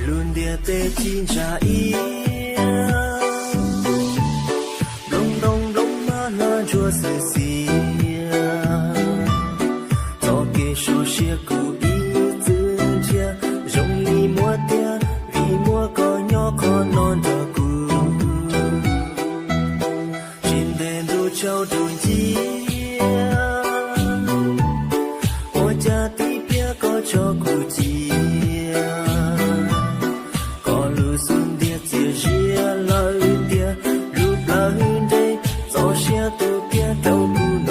Lub ntiaj teb tsis ntsa iab, nplooj ntoo nplooj mab hla ntsuag xwm xiab. Txoj kev sov siab kuv ib txwm nrhiav, zoo li muab tiag vim muaj koj nyob qhov no nrog kuv. Tsis ntev ntuj tsaus ntuj nciab, ua cas tib pliag koj tso kuv cia. Koj lub xub ntiag txias ziab lawm tiag, lub plawv nres txoj sia tu kiag rau kuv